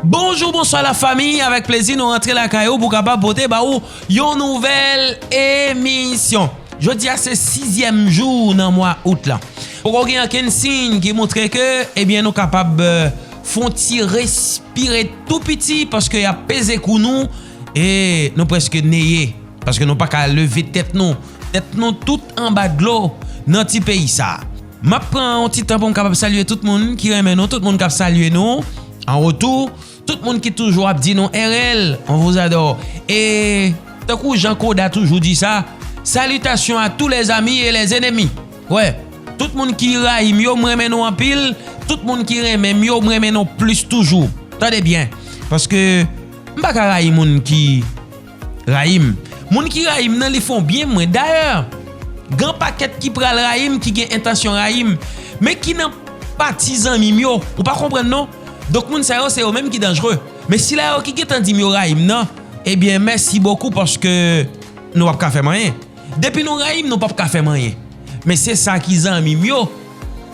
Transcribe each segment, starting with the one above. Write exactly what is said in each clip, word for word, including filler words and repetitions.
Bonjou, bonswa la fami, avèk plezi nou rantre lakay ou pou kapab pote ba ou yon nouvèl emisyon. Jodi a se sizyèm jou nan mwa out la. Poko gen ankenn siy ki montre ke, ebyen, nou kapab, eh, fè yon ti respire tou piti paske y ap peze kou nou e nou prèske neye. Paske nou pa ka leve tèt nou. Tèt nou tout anba dlo nan ti peyi sa. M ap pran yon ti tan pou m kapab salye tout moun ki renmen nou, tout moun k ap salye nou. An retou, tout moun ki toujou ap di nou R L, on vous adore. E tankou Jean Coda toujou di sa, salutations à tous les amis et les ennemis. Wè, tout moun ki rayi m yo, m renmen nou anpil. Tout moun ki renmen m yo, m renmen nou plis toujou. Tande byen, paske m pa ka rayi moun ki rayi m. Moun ki rayi m nan, li fè w byen mwen. Dayè, gen pakèt ki pral rayi m, ki gen entansyon rayi m, men ki nan pati zanmi m yo. Ou pa konprann non? Donk, moun sa yo, se yo menm ki danjre. Men sila yo ki gentan di m yo rayi m nan, ebyen, mèsi bokou, paske nou p ap ka fè m anyen. Depi nou rayi m, nou p ap ka fè m anyen. Men se sa ki zanmi m yo,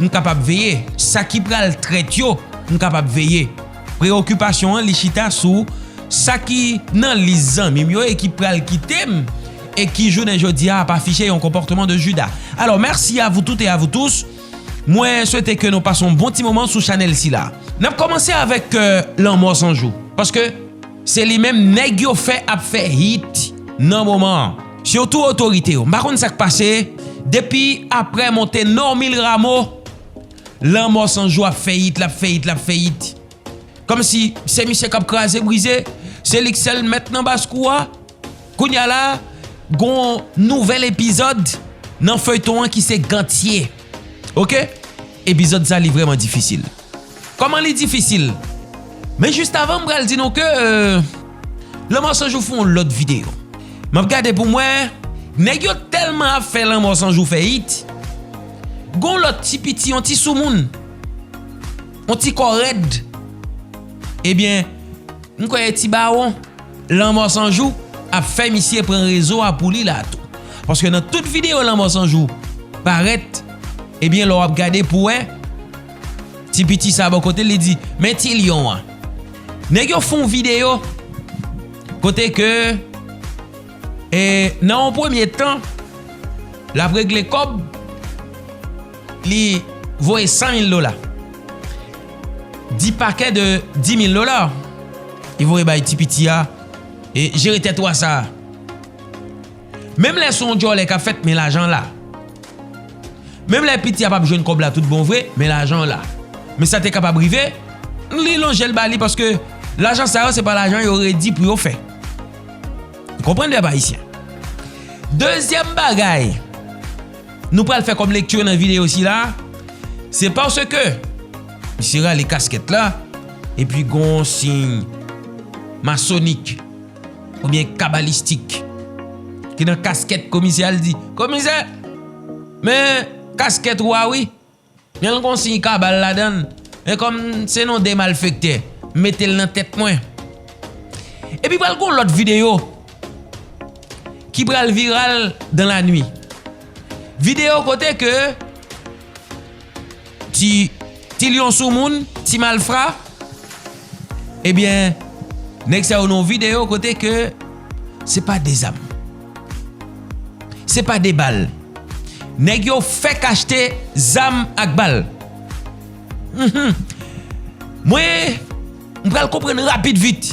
m kapab veye. Sa ki pral trèt yo, m kapab veye. Preyokipasyon an, li chita sou sa ki nan lis zanmi m yo e ki pral kite m e ki jounen jodi a ap afiche yon konpòtman de Juda. Alors, merci à vous toutes et à vous tous. Mwen swete ke nou pase yon bon ti moman sou chanèl sila. N ap kòmanse avèk, euh, Lanmò San Jou. Paske se li menm nèg yo fè ap fè hit nan moman an. Sitou otorite yo. M pa konn sa k pase. Depi aprè monte Normil Rameau, Lanmò San Jou ap fè hit, l ap fè hit, l ap fè hit. Kòmsi se misye k ap kraze brize, se li k sèl mèt nan baskou a. Kounye a la, gon nouvèl epizòd nan feyton an ki se Gantye. Oke? Epizòd sa li vrèman difisil. Kòman li difisil? Men jis avan, m pral di nou ke, euh, Lanmò San Jou fè yon lòt videyo. M ap gade pou m wè, nèg yo tèlman ap fè Lanmò San Jou fè hit, gon lòt ti piti, yon ti soumoun, yon ti kò rèd. Ebyen, m kwè e ti bawon, Lanmò San Jou ap fè misye pran rezo a pou li la tou. Paske nan tout videyo Lanmò San Jou parèt, ebyen, lè w ap gade pou wè, ti piti sa bò kote l, li di, "Men ti lyon an." Nèg yo fè yon videyo kote ke, e, nan yon premye tan, l ap regle kòb, li voye san mil dola. Di pakè de dis mil dola, li voye bay ti piti a, e jere tèt ou a sa. Menm lè se yon djòlè k ap fèt, men lajan la. Menm lè piti a p ap jwenn kòb la tout bon vre, men lajan la. Men sa te kapab rive, li lonje l ba li paske lajan sa yo se pa lajan yo redi pou yo fè. Ou konprann, pèp ayisyen? Dezyèm bagay nou pral fè kòm lekti nan videyo sila, se paske misye rale kaskèt la, epi gon siy masonik oubyen kabalistik ki nan kaskèt komisè a, l di, "Komisè, men kaskèt ou a wi, men l gon siy kabal ladan l, men kòm se non de malfektè, m mete l nan tèt mwen." Epi pral gon lòt videyo ki pral viral dans la nuit. Videyo kote ke ti, ti lyon soumoun, ti malfra, ebyen, nèg sa yo nan yon videyo kote ke se pa de zam. Se pa de bal. Nèg yo fèk achte zam ak bal. Mhm. Mwen, m pral konprann rapid vit.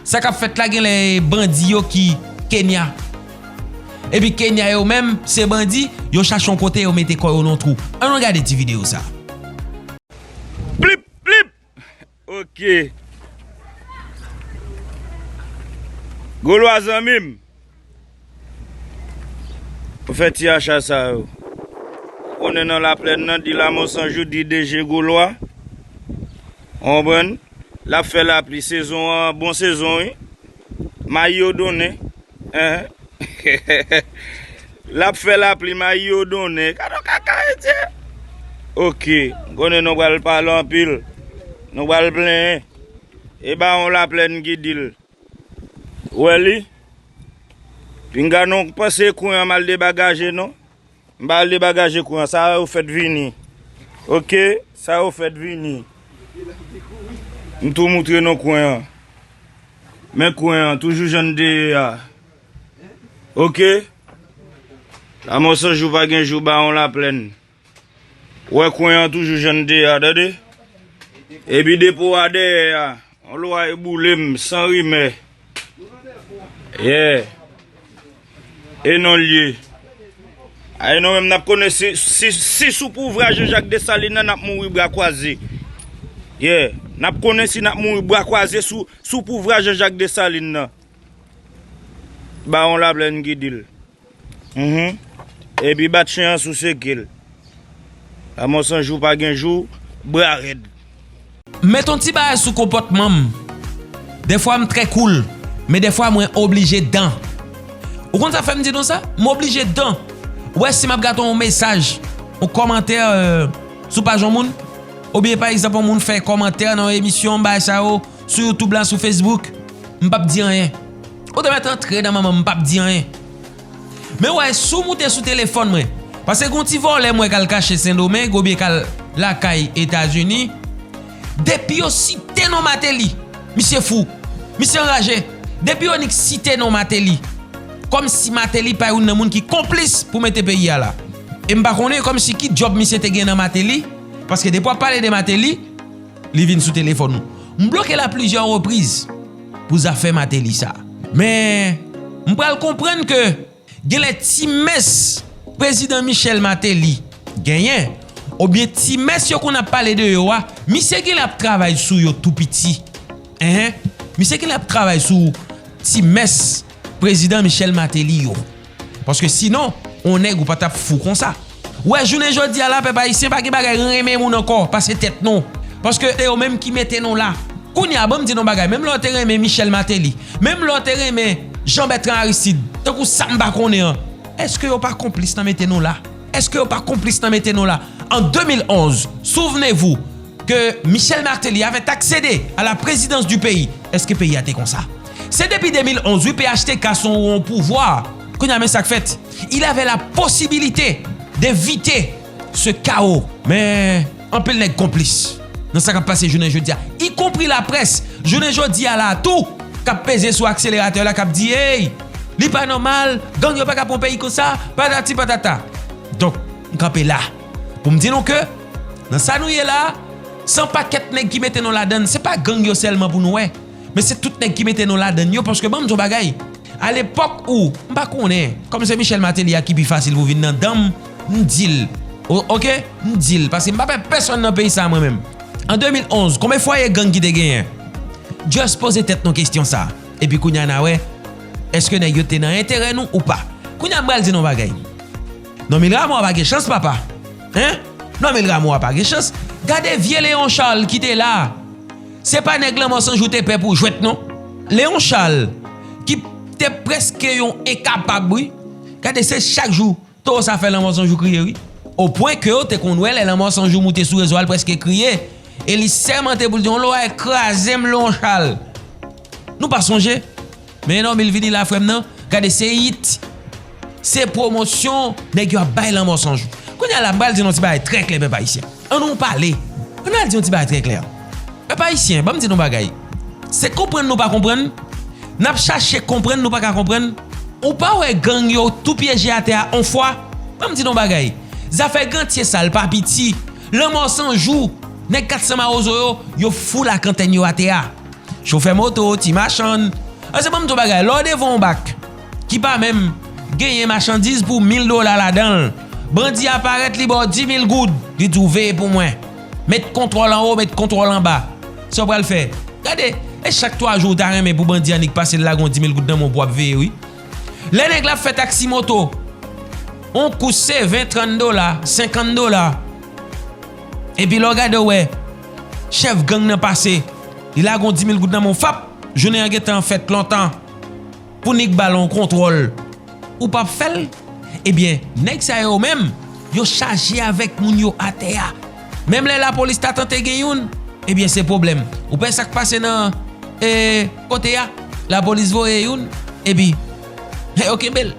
Sa k ap fèt la, genlè bandi yo ki Kenya. Epi Kenya yo menm, se bandi, yo chache yon kote yo mete kò yo nan twou. Ann nou gade ti videyo sa. Plip, plip! Oke. Golwa zanmi m. Ou fè ti acha sa yo. Konnen nan laplèn nan, di Lanmò San Jou, di D J Golwa. Ou konprann? L ap fè lapli, sezon an, bon sezon, wi. Mayi yo donnen. Hein? L ap fè lapli, mayi yo donnen. Gade yon kaka, Etye. Oke. M konnen nou pral pale anpil. Nou pral plenyen. E bawon laplèn ki di l. Ou wè li? Pinga non, panse kouran m al debagaje non. M pa al debagaje kouran, sa yo fèt vini. Oke, sa yo fèt vini. M tou moutre nou kwen an. Men kwen an, toujou jan n te ye a. Oke? Lanmò san jou pa gen jou, Bawon Laplèn. Ou wè kwen an toujou jan n te ye a, tande? Epi depo a dèyè a, yon lwa e boule m, san rimè. Yeah. E non l ye. Ay non, menm n ap konnen si, si, si sou pouvwa Jean Jacques Dessalines nan, n ap mouri bra kwaze. Yeah. N ap konnen si n ap mouri bra kwaze sou, sou pouvwa Jean Jacques Dessalines nan. Bawon Laplèn ki di l. Mhm. Epi bat chen an sou seke l. Lanmò san jou pa gen jou, bra rèd. M met yon ti bagay sou konpòtman m. Dèfwa m trè koul, men dèfwa mwen oblije dan. Ou konn sa fè m di nou sa? M oblije dan. Ou wè, si m ap gade yon mesaj, yon kòmantè, euh, sou paj yon moun, oubyen pa egzanp, yon moun fè kòmantè nan yon emisyon, bagay sa yo, sou YouTube la, sou Facebook, m p ap di anyen. Ou te mèt antre nan manman m, m p ap di anyen. Men w wè, si w moute sou telefòn mwen, paske gen yon ti vòlè m wè k al kache Sendomeng oubyen k al lakay Etazini, depi yo site non Martelly, misye fou, misye anraje. Depi yo nik site non Martelly, kòmsi Martelly pa youn nan moun ki konplis pou mete peyi a la. E m pa konnen kòmsi ki djòb misye te gen nan Martelly, paske depi w ap pale de Martelly, li vin sou telefòn ou. M bloke l a plizyè repriz pou zafè Martelly sa. Men, m pral konprann ke genlè ti mès prezidan Michel Martelly genyen, oubyen ti mès yo konn ap pale de yo a, misye genlè ap travay sou yo tou piti. Enhen, misye genlè ap travay sou ti mès prezidan Michel Martelly yo. Paske sinon, on nèg ou pa t ap fou konsa. Ou wè, jounen jodi a la, pèp ayisyen, pa gen bagay renmen moun ankò, pase tèt nou. Paske se yo menm ki mete nou la. Kounye a, ban m di nou bagay, menm lè w te renmen Michel Martelly, menm lè w te renmen Jean Bertrand Aristide, tankou sa m pa konnen an, èske yo pa konplis nan mete nou la? Èske yo pa konplis nan mete nou la? An de mil onz, souvenez-vous, que Michel Martelly avait accédé à la présidence du pays, èske peyi a te konsa? Se depi de mil onz, wi, P H T K se yon pouvwa. Kounye a, men sa k fèt. Il avait la possibilité d'éviter ce chaos. Men, anpil nèg konplis nan sa k ap pase jounen jodi a. Ikonpri laprès, jounen jodi a la tou, k ap peze sou akseleratè la, k ap di, hey, li pa nòmal, gang yo pa ka pran peyi konsa, patati patata. Donk, m kanpe la pou m di nou ke, nan sa nou ye la, se yon pakèt nèg ki mete nou ladann. Se pa gang yo sèlman pou nou wè, men se tout nèg ki mete nou ladann yo, paske ban m di yon bagay. Alepòk ou, m pa konnen, kòm se Michel Martelly a ki pi fasil pou vin nan dan m, m di l. O-, oke? M di l, paske m pa pè pèsonn nan peyi sa a mwen menm. An de mil onz, konbyen fwaye gang ki te genyen? Just poze tèt nou kesyon sa a. Epi kounye a n a wè, èske nèg yo te nan enterè nou ou pa? Kounye a m pral di nou yon bagay. Non, Mil Rameau a pa gen chans, papa. Hein? Non, Mil Rameau a pa gen chans. Gade vye Léon Charles ki te la. Se pa nèg Lanmò San Jou te pè pou jwèt, non. Léon Charles, ki te prèske yon enkapab, wi. Gade, se chak jou, towo sa fè Lanmò San Jou kriye, wi. O pwen ke w te konn wè lè Lanmò San Jou moute sou rezo a, l prèske kriye. E li sèmante pou l di, yon lwa kraze m, Léon Charles. Nou pa sonje? Men Normil vini la, frè m nan. Gade, se it, se pwomosyon nèg yo ap bay Lanmò San Jou. Kounye a la, m pral di nou ti bagay trè klè, pèp ayisyen. Ann nou pale. Ann al di yon ti bagay trè klè. Pèp ayisyen, ban m di nou bagay. Se konprann nou pa konprann. N ap chache konprann, nou pa ka konprann. Ou pa wè gang yo tou pyeje atè a on fwa? Ban m di nou bagay. Zafè gantye sal pa piti. Lanmò San Jou, nèg kat san mawozo yo, yo foul ak antèn yo atè a. Chofè moto, ti machann. An, se ban m di w bagay, lè w devan yon bak ki pa menm genyen machandiz pou mil dola ladan l, bandi a parèt, li ba w di mil goud, li di w, veye pou mwen. Met kontwòl anwo, met kontwòl anba. Sa w pral fè? Gade, e chak twa jou w ta renmen pou bandi a nik pase l lage yon di mil goud nan men w pou w ap veye, wi. Lè nèg la ap fè taksi moto, yon kous se ven, trant dola, senkant dola. Epi lè w gade, w wè chèf gang nan pase, li lage yon di mil goud nan men w, fap, jounen an gentan fèt lontan pou nik ba l yon kontwòl. Ou p ap fè l? Ebyen, nèg sa yo menm, yo chaje avèk moun yo atè a. Menm lè lapolis ta tante gen youn, ebyen, se pwoblèm. Ou pa wè sa k pase nan, e, kote a? Lapolis voye youn, epi, yo kenbe l.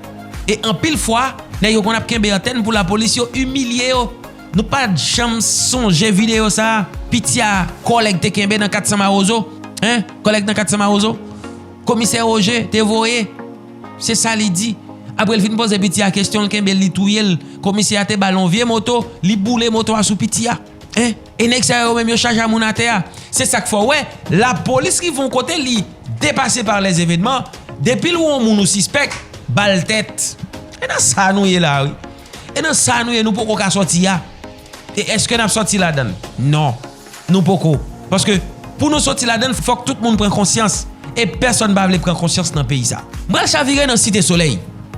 E anpil fwa, nèg yo konn ap kenbe antèn pou lapolis yo imilye yo. Nou pa janm sonje videyo sa a? Piti a, kòlèg te kenbe nan kat san Mawozo. Hein? Kòlèg nan kat san Mawozo. Komisè Roger te voye. Se sa li di. Apre l fin poze piti a kesyon, l kenbe l, li touye l. Komisè a te ba l yon vye moto, li boule moto a sou piti a. Hein? E nèg sa yo menm yo chaje a moun atè a. Se sa k fè w wè, lapolis rive yon kote, li depase pa lèzevenman, depi l wè yon moun ou sispèk, ba l tèt. E nan sa nou ye la, wi. E nan sa nou ye, nou poko ka sòti a. E èske n ap sòti ladan l? Non. Nou poko. Paske pou nou sòti ladan l, fòk tout moun pran konsyans. E pèsonn pa vle pran konsyans nan peyi sa. M pral chavire nan Site Solèy.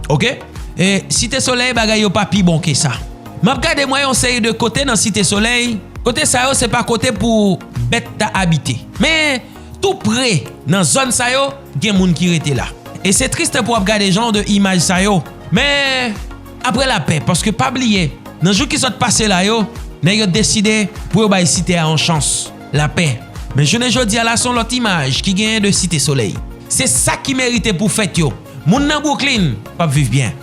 Oke? E Site Solèy, bagay yo pa pi bon ke sa. M ap gade, m wè yon seri de kote nan Site Solèy. Kote sa yo, se pa kote pou bèt ta abite. Men, tou pre nan zòn sa yo, gen moun ki rete la. E se tris pou w ap gade jan de imaj sa yo. Men, apre lapè, paske pa bliye, nan jou ki sot pase la yo, nèg yo deside pou yo bay Site a yon chans. Lapè. Men jounen jodi a la, se yon lòt imaj ki genyen de Site Solèy. Se sa ki merite pou fèt yo. Moun nan Brooklyn p ap viv byen.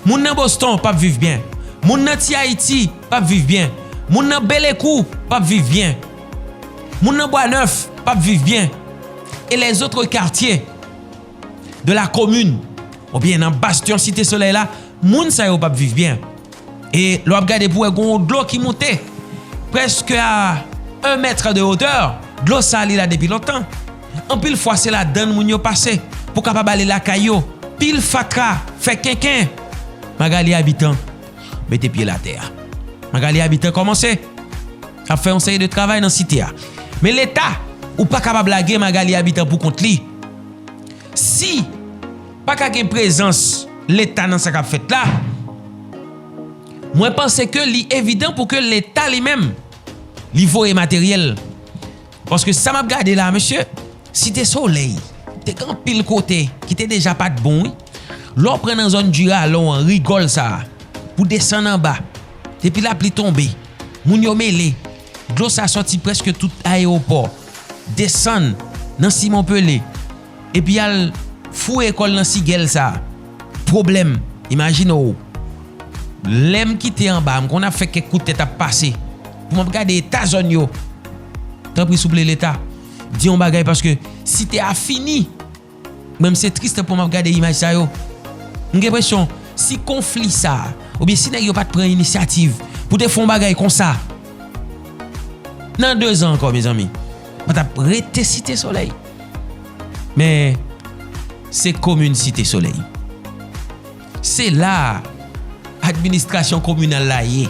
Moun nan Boston p ap viv byen. Moun nan Ti Ayiti p ap viv byen. Moun nan Belekou p ap viv byen. Moun nan Bwa Nèf p ap viv byen. E les autres quartiers de la commune, oubyen nan bastyon Site Solèy la, moun sa yo p ap viv byen. E lè w ap gade pou wè, gen yon dlo ki moute prèske a un mèt de hauteur. Dlo sa a, li la depi lontan. Anpil fwa, se ladann moun yo pase pou kapab ale lakay yo. Pil fatra, fè kenken. Magali Abitan mete pye l atè a. Magali Abitan kòmanse ap fè yon seri de travay nan Site a. Men Leta, ou pa kapab lage Magali Abitan pou kont li. Si pa ka gen prezans Leta nan sa k ap fèt la, mwen panse ke li evidan pou ke Leta li menm, li voye materyèl. Paske sa m ap gade la, mesye, Site Solèy, te gen anpil kote ki te deja pa t bon, wi. Lè w pran nan zòn Jiralon an, rigòl sa a, pou desann anba, depi lapli tonbe, moun yo mele, dlo sa sòti prèske tout ayewopò, desann nan Simon Pele, epi al foure kò l nan sigèl sa a. Pwoblèm, imajine w. Lè m kite anba, m konn ap fè kèk kout tèt ap pase. Pou m ap gade eta zòn yo. Tanpri, souple, Leta, di yon bagay, paske Site a fini. Mwen, m se tris pou m ap gade imaj sa yo. M gen enpresyon, si konfli sa a, oubyen si nèg yo pa t pran inisyativ pou te fè yon bagay konsa, nan de zan ankò, mezanmi, pa t ap rete Site Solèy. Men, se komin Site Solèy. Se la a administrasyon kominal la ye.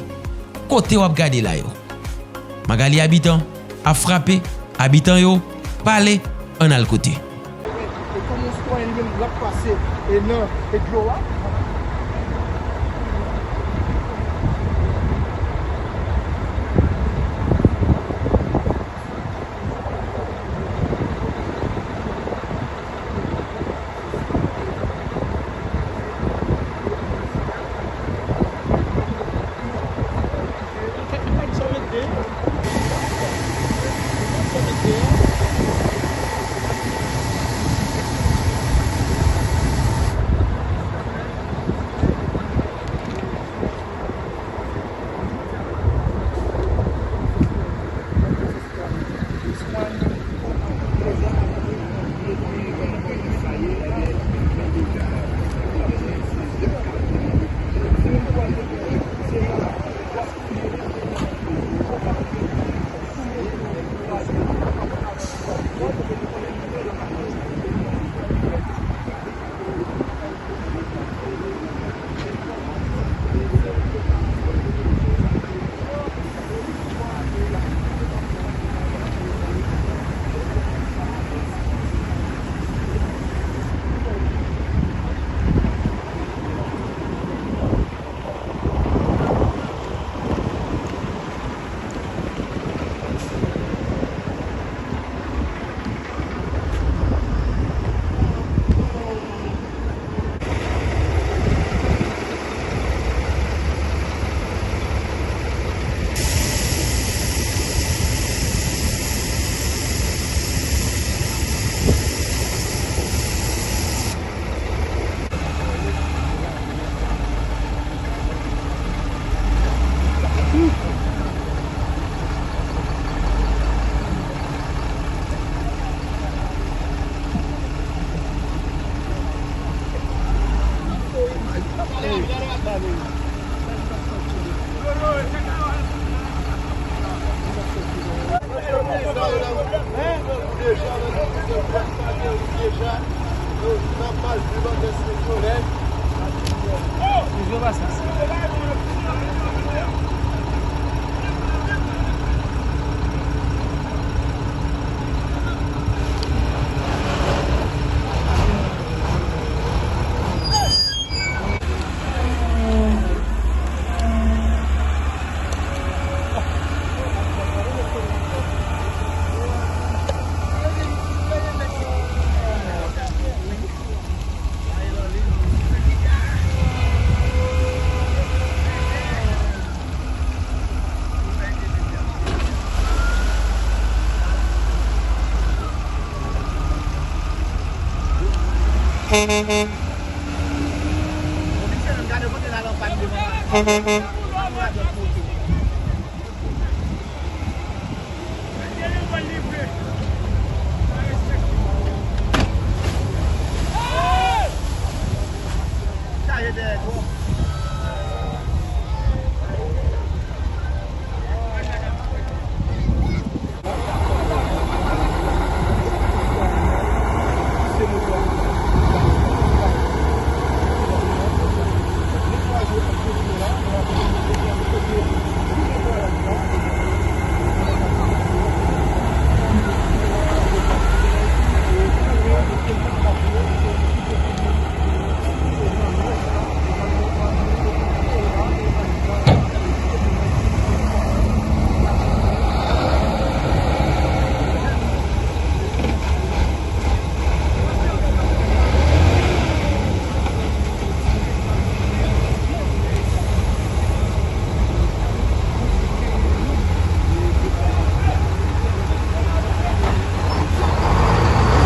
Kote w ap gade la yo? Magali Abitan ap frape, abitan yo pale, ann al koute. E kòm yon sitwayen, li menm, l ap pase, e nan, e dlo a.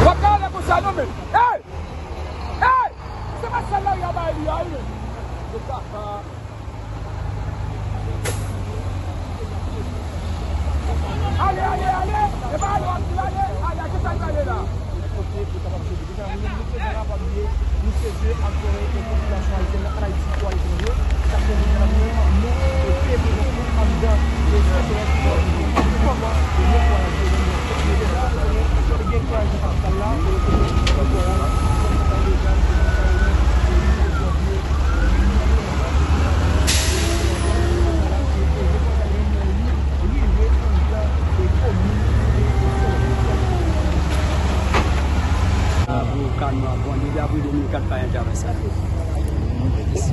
W ap ka ale konsa non, men. Hey! Hey! Se pa sal lari a bay li a, wi, men. Se kaka. Ale, ale, ale! E pa ale w ap di l ale! Ale, a ki sa l prale la? Kote pou kapab soti. Deja, nou menm, nou se jan la pa bliye, nou se de aktè e popilasyon ayisyèn nan, an Ayiti kou aletranje, sa k fè jodi a la nou menm, nou, e, peye prezans nou anndan, e, sèt èd, kòman, e, netwayaj yo menm, yo fèt. Deja, nou konnen, te gen netwayaj nan kapital la, e, kote netwayaj,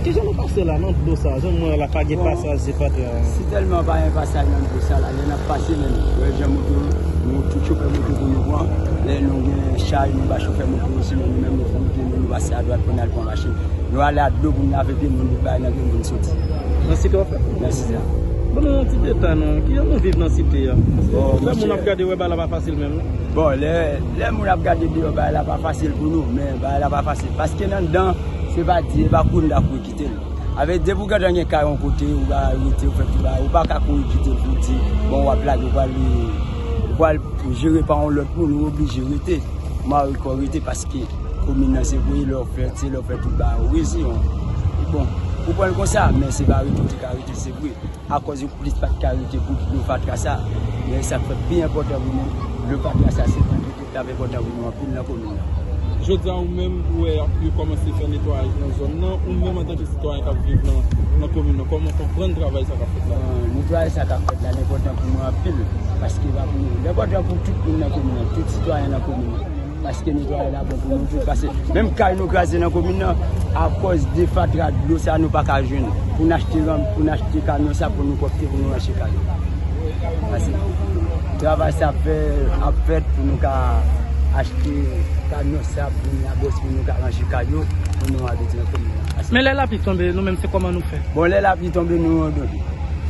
Kijan nou pase la nan dlo sa? Jan m wè la pa gen pasaj, se pa trè. Si tèlman pa gen pasaj nan dlo sa la, lè n ap pase menm, wè jan moto, nou tout chofè moto pou nou pran. Lè nou gen chay, nou ba chofè moto, sinon nou menm nou pran moto nou, nou pase adwat pou n al pran machin. Nou ale ak dlo pou n lave pye nou, nou bay nan pye nou, nou soti. Nan site w ap fèt? Nan site a. Ban nou yon ti detay non, kijan nou viv nan site a? Bon, lè moun ap gade, wè bagay la pa fasil menm non. Bon, lè, lè moun ap gade deyò, bagay la pa fasil pou nou, men bagay la pa fasil. Paske nan anndan, se pa di, e pa kouri n ta kouri kite l. Avè depi w gentan gen kay yon kote, ou ka rete, ou fè tout bagay, ou pa ka kouri kite l pou di, bon, w ap lage, ou pral, ou pral jere pa yon lòt moun, ou oblije rete. Mare kò w rete paske komin nan se vre, lè w fè, se lè w fè tout bagay, ou reziyen w. Bon, ou pran l konsa, men se pa rete w te ka rete, se vre. Akòz yo plis pa t ka rete pou dlo fatra sa. Men sa k fè pi enpòtan pou nou, dlo fatra sa, se pou nou, li t ap enpòtan pou nou anpil nan komin nan. Jodi a, ou menm, ou wè yo kòmanse fè netwayaj nan zòn nan, ou menm antanke sitwayen k ap viv nan, nan komin nan, kòman w konprann travay sa k ap fèt la? Bon, netwayaj sa k ap fèt la, li enpòtan pou nou anpil, paske pa pou nou, li enpòtan pou tout moun nan komin nan, tout sitwayen nan komin nan. Paske netwayaj la bon pou nou tout. Paske menm kay nou kraze nan komin nan, akòz de fatra dlo sa, nou pa ka jwenn pou n achte ranm, pou n achte kamyon sa, pou nou pwòpte, pou nou ranche kay yo. Paske travay sa ap fè, ap fèt pou nou ka achte kamyon sa, pou nou abòs, pou nou ka ranche kay yo, pou nou abite nan komin nan. Paske Men lè lapli tonbe, nou menm, se kòman nou fè? Bon, lè lapli tonbe, nou abandone.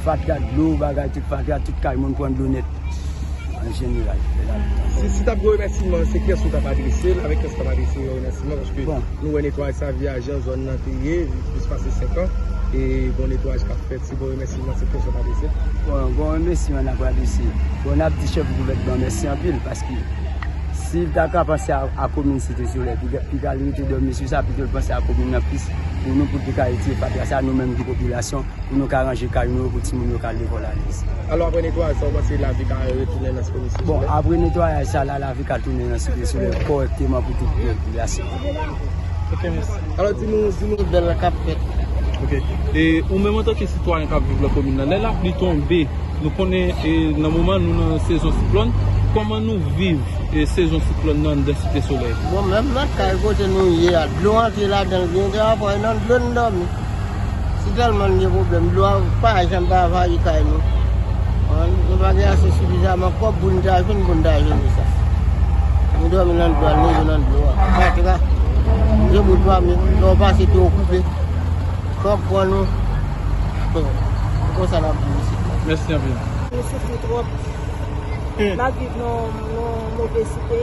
Fatra dlo, bagay, tout fatra, tout kay moun pran dlo nèt. An jeneral, lè lapli tonbe. Si, si t ap gen remèsiman, se kiyès ou t ap adrese l? Avèk kiyès ou t ap adrese yon remèsiman? Paske Bon. nou wè netwayaj sa vyaje an zòn nan te ye, plis pase senk an, e gon netwayaj k ap fèt. Si gon remèsiman, se kiyès ou t ap adrese? Bon, gon remèsiman n ap adrese. Bon, n ap di chèf gouvènman mèsi anpil, paske Si l ta ka panse a, a komin Site Solèy, piga, piga li rete dòmi sou sa, pito l panse a komin nan plis, pou nou, pou l te ka retire fatra sa, nou menm ki popilasyon, pou nou ka ranje kay nou yo, pou timoun yo ka lekòl alèz. Alò, apre netwayaj sa, w panse lavi ka retounen nan komin Site Solèy? Bon, apre netwayaj sa la, lavi ka tounen nan Site Solèy kòrèkteman pou tout popilasyon. Ok, mèsi. Alò, di nou, di nou bèl k ap fèt. Ok. E ou menm antanke sitwayen k ap viv nan komin nan, lè lapli tonbe, nou konnen, e, nan moman nou nan sezon siklòn, kòman nou viv, e, sezon siklòn nan anndan Site Solèy? Bon, menm nan kay kote nou ye a, dlo antre ladan l, gen de afwa e nan dlo n dòmi. Si tèlman n gen pwoblèm, dlo a pa janm pa anvayi kay nou. An, nou pa gen ase sifizaman kòb pou n ta jwenn, pou n ta jere sa. Nou dòmi nan dlo a, n leve nan dlo a. Fatra. Gen bout pa, men lè w pase, pye w koupe. Kòb pran nou. Konsa n ap viv isit la. Mèsi anpil. Nou soufri twòp. N ap viv nan yon move site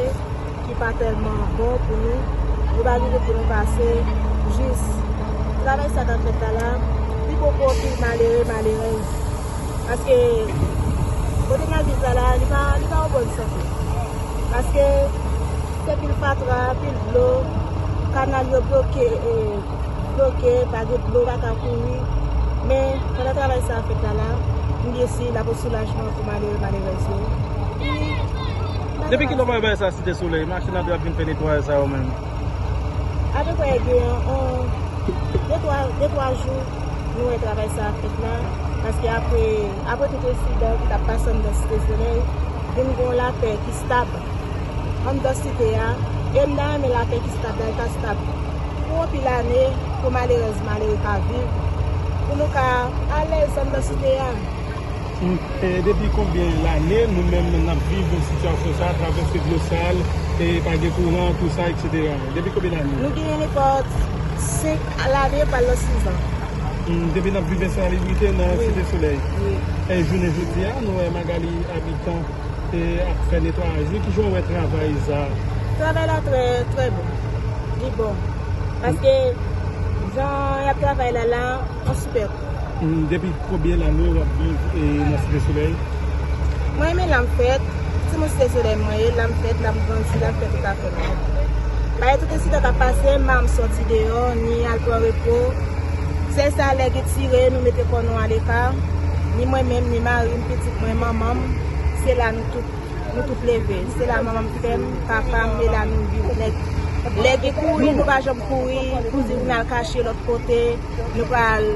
ki pa tèlman bon pou nou. Nou pa rive pou nou pase. Jis, travay sa k ap fèt la la, li poko anpil malere, malerèz. Paske kote n ap viv la la, li pa, li pa an bòn sante. Paske se pil fatra, pil dlo, kanal yo bloke, e, bloke, pa gen dlo, pa ka kouri. Men, pandan travay sa ap fèt la la, m byen si l ap yon soulajman pou malere, malerèz yo. Depi kilè w pa wè bagay sa Site Solèy, machin ap vin fè netwayaj sa yo menm? Apeprè gen yon de twa, de twa jou, nou wè travay sa ap fèt la. Paske apre, apre tout ensidan ki t ap pase anndan Site Solèy, vin gen yon lapè ki stab anndan site a. E m ta renmen lapè ki stab la, l ta stab pou anpil ane, pou malerèz, malere ka viv, pou nou ka alèz anndan site a. Mm, e depi konbyen lane nou menm n ap viv yon sitiyasyon sa, travèse dlo sal, e pa gen kouran, tou sa, etsetera? Depi konbyen lane? Nou gen nenpòt senk lane, pral nan sis an. Mm, depi n ap viv ensalibrite nan Wi. Site Solèy. Wi. E jounen jodi a, nou wè Magalie Habitant, e, ap fè netwayaj li. Kijan w wè travay sa? Travay la trè, trè bon. Li bon. Paske jan y ap travay la la, on sipè kou. Mm, depi konbyen lane w ap viv, e, nan Site Solèy? Mwen, men la m fèt. Timoun Site Solèy mwen ye, la m fèt, la m grandi, la m fè tout afè mwen. Malgre tout ensidan k ap pase, m pa janm sòti deyò, ni al pran repo. Sèl sa, lè gen tire, nou mete kò nou aleka. Ni mwen menm, ni mari m, pitit mwen, manman m, se la nou tout, nou tout leve. Se la manman m fè m, papa m, e la nou viv nèt. Lè gen kouri, nou pa janm kouri, pou di nou al kache lòt kote, nou pral,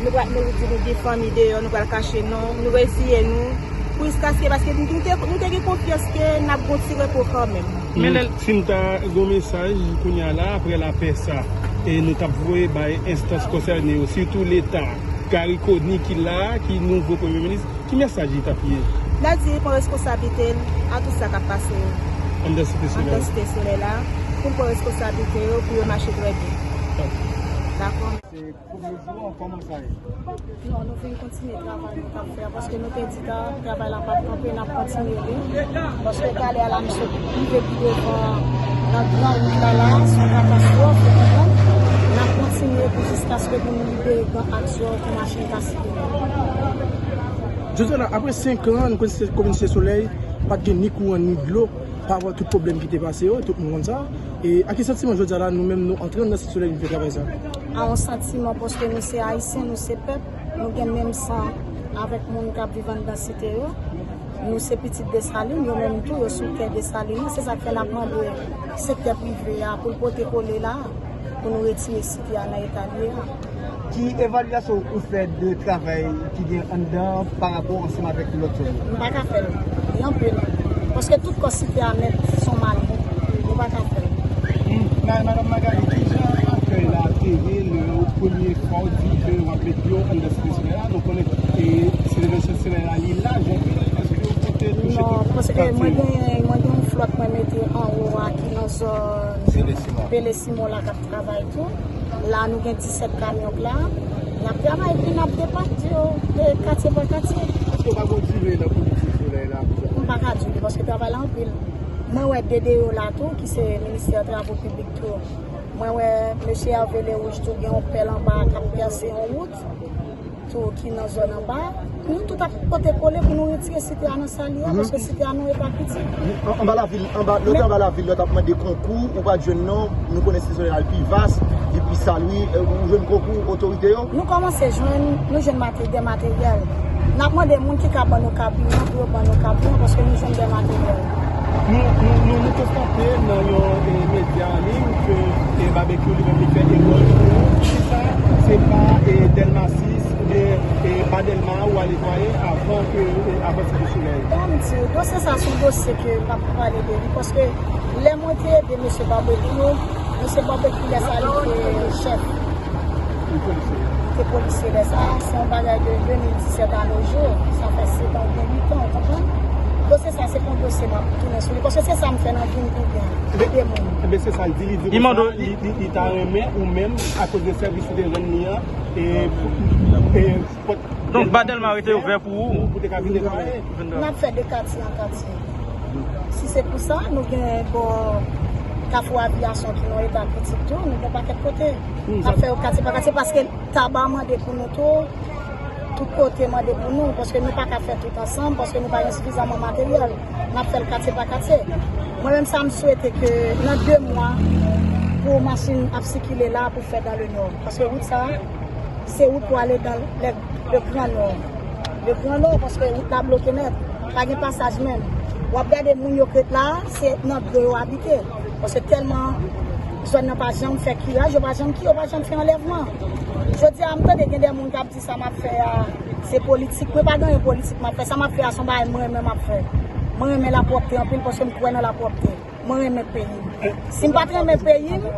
nou pral, nou di nou gen fanmi deyò, nou pral kache, non, nou reziye nou. Jiskaske, paske nou te, nou te gen konfyans ke n ap gon ti repo kanmenm. Men lè si m ta gen yon mesaj kounye a la, apre lapè sa, e nou t ap voye bay enstans konsène yo, sitou Leta, Garry Conille ki la a, ki nouvo premye minis, ki mesaj li t ap ye? N ap di li pran responsablite l a tout sa k ap pase yo anndan Site Solèy. Anndan Site Solèy la, pou l pran responsablite yo, pou yo mache trè byen. Dakò. Se premye jou an, kòman sa ye? Non, nou vin kontinye travay nou t ap fè a, paske nou te di ta, travay la p ap kanpe, n ap kontinye li. Paske talè a la, misye rive pi devan nan gran wout la la, se yon katastwòf, ou konprann? N ap kontinye pou jiskaske pou nou libere gran aks yo, pou machin ka sikile. Jodi a la, apre senk an, nou konn se komin Site Solèy, pa t gen ni kouran, ni dlo, pa rapò tout pwoblèm ki te pase yo, tout moun konn sa. E ak ki santiman jodi a la, nou menm, nou antre anndan Site Solèy, nou fè travay sa? A yon santiman, paske nou se Ayisyen, nou se pèp, nou gen menm san avèk moun k ap viv anndan site yo. Nou se pitit Desalin, yo menm tou, yo sou tè Desalin nan. Se sa k fè n ap mande sektè prive a pou l pote kole la, pou nou retire site a nan eta l ye a. Ki evalyasyon ou fè de travay ki gen anndan pa rapò ansanm avèk lòt zòn yo? M pa ka fè l. Li anpil. Paske tout kò site a nèt, se yon malon. Nou pa ka fè l. Hmm. Ma-, Madanm Magalie, kijan akèy la te ye lè premye fwa w di ke w ap met dlo anndan Site Solèy la? Nou konnen, e, Site Solèy la, li laj anpil. Èske w pote touche tout katye yo? Non, paske mwen gen, mwen gen yon flòt mwen mete anwo a ki nan zòn Pele Simon la k ap travay tou. La, nou gen disèt kamyon k la. N ap travay, epi n ap depatye yo de katye pa katye. Èske w pa gon dire nan komin Site Solèy la? M pa ka di w, paske travay la anpil. Mwen wè D D O la tou, ki se Ministè Travo Piblik tou. Mwen wè mesye Hervé Lerouge tou gen yon pèl anba a k ap pèse yon wout. ki nan zòn anba, nou tout ap pote kole pou nou retire site a nan sa li a, paske site a nou e pa piti. An- Anba lavil, anba, lè w te anba lavil, lè w t ap mande konkou, ou pa t jwenn non, nou konnen Site Solèy la pi vas, li pi sal, wi, e, ou jwenn konkou otorite yo? Nou kòmanse jwenn, nou jwenn mate-, de materyèl. N ap mande moun ki ka ban nou kabiyon pou yo ban nou kabiyon, paske nou jwenn de materyèl. Nou, nou, nou, nou konstate nan yon, e, medya an liy ke, e, Babekyou li menm li fè ewòl pou ou. Kisa se pa, e, Dèlma sis oubyen, e, pa Dèlma ou ale netwaye avan ke, e, avan Site Solèy? Bon, m di w, dosye sa se yon dosye ke m ap pale de li, paske lè mwen te ede mesye Babekyou, mesye Babekyou lè sa li te chèf. Li te polisye lè sa, se yon bagay de de mil disèt a nos jours. Sa fè sèt an oubyen uit an, ou konprann? Dosye sa, se pa yon dosye m ap tounen sou li, paske se sa m fè nan vi m pou byen ede moun. Ebyen, se sa l di, li di konsa, li, li, li ta renmen ou menm, akoz de sèvis ou te rann li an, e, e, pòt Donk, ba Dèlma rete ouvè pou ou. Pou te ka vin netwaye. N ap fè de katye an katye. Si se pou sa, nou gen bò Kafou Aviyasyon ki nan eta kritik tou, nou gen pakèt kote. N ap fè yo katye pa katye, paske Taba mande pou nou tou, tout kote mande pou nou, paske nou pa ka fè tout ansanm, paske nou pa gen sifizaman materyèl. N ap fè l katye pa katye. Mwen menm sa m swete ke nan de mwa, pou machin ap sikile la, pou fè dans le Nord. Paske wout sa, se wout pou ale dans le, le Grand Nord. Le Grand Nord, paske wout la bloke nèt. Pa gen pasaj menm. W ap gade moun yo k ret la, se nan dlo yo abite. Paske tèlman zòn nan pa janm fè kiraj, yo pa janm ki, yo pa janm fè anlèvman. Jodi a, m tande gen de moun k ap di sa m ap fè a, se politik. Mwen pa gen anyen politik m ap fè. Sa m ap fè a, se yon bagay mwen renmen m ap fè. Mwen renmen lapwòpte anpil, paske m kwè nan lapwòpte. Mwen renmen peyi m. Si m pa t renmen peyi m,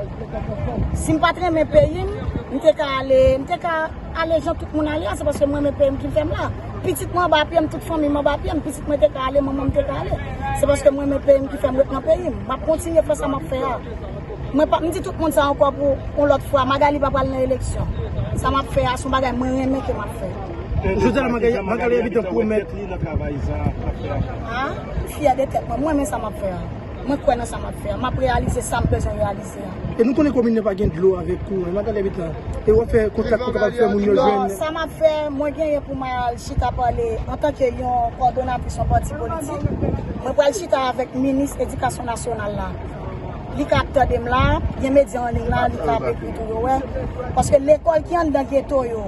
si m pa t renmen peyi m, m te ka ale, m te ka ale jan tout moun ale a, se paske mwen renmen peyi m ki fè m la. Pitit mwen anba pye m, tout fanmi m anba pye m, pitit mwen te ka ale, manman m te ka ale. Se paske mwen renmen peyi m ki fè m ret nan peyi m. M ap kontinye fè sa m ap fè a. Mwen pa, m di tout moun sa ankò pou yon lòt fwa, Magali pa pral nan eleksyon. Sa m ap fè a, se yon bagay mwen renmen ke m ap fè. Jodi a, Magali, Magali Habitant pwomèt. Ah, m fyè de tèt mwen, mwen renmen sa m ap fè a. Mwen kwè nan sa m ap fè a. M ap reyalize sa m bezwen reyalize a. E nou konnen komin nan pa gen dlo avèk kouran. Magali Habitant, e w ap fè kontak pou kapab fè moun yo jwenn. Bon, sa m ap fè, mwen genyen pou m al chita pale antanke yon kòdonatris yon pati politik. Mwen pral chita avèk minis edikasyon nasyonal la. Li ka ap tande m la, gen medya an liy la, li ka ap ekri tou, yo wè. Paske lekòl ki anndan geto yo,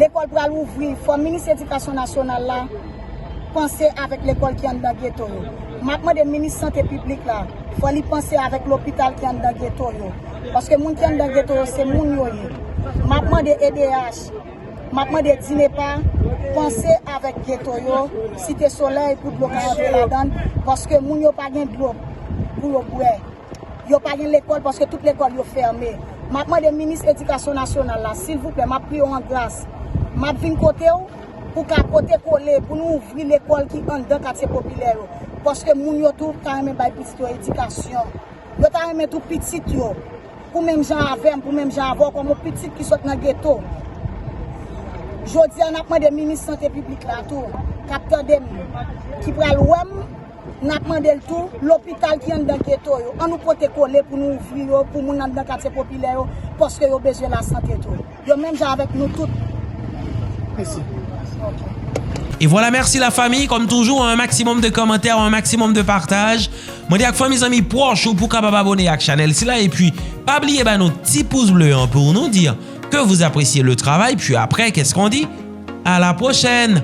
lekòl pral ouvri, fò minis edikasyon nasyonal la panse avèk lekòl ki anndan geto yo. M ap mande minis sante piblik la, fò li panse avèk lopital ki anndan geto yo. Paske moun ki anndan geto yo, se moun yo ye. M ap mande E D H, m ap mande DINEPA, panse avèk geto yo, Site Solèy pou dlo ka antre ladan l, paske moun yo pa gen dlo pou yo bwè. Yo pa gen lekòl paske tout lekòl yo fèmen. M ap mande minis edikasyon nasyonal la, silvouplè, m ap priye w an gras. M ap vin kote w pou ka pote kole, pou nou ouvri lekòl ki anndan katye popilè yo. Paske moun yo tou ta renmen bay pitit yo edikasyon. Yo ta renmen tou pitit yo, pou menm jan avè m, pou menm jan avè w, kòm yon pitit ki sot nan geto. Jodi a, n ap mande minis sante piblik la tou, k ap tande m, ki pral wè m, n ap mande l tou, lopital ki anndan geto yo, ann nou pote kole pou nou ouvri yo, pou moun anndan katye popilè yo, paske yo bezwen lasante tou. Yo menm jan avèk nou tout. Mèsi. Ok. Et voilà, merci la famille. Comme toujours, un maximum de commentaires, un maximum de partage. Mwen di ak fanmi, zanmi, pwòch ou pou kapab abone ak chanèl sila. Epi, pa bliye ba nou ti pous ble an pou nou di ke vous appréciez le travail. Puis après, qu'est-ce qu'on dit? À la prochaine!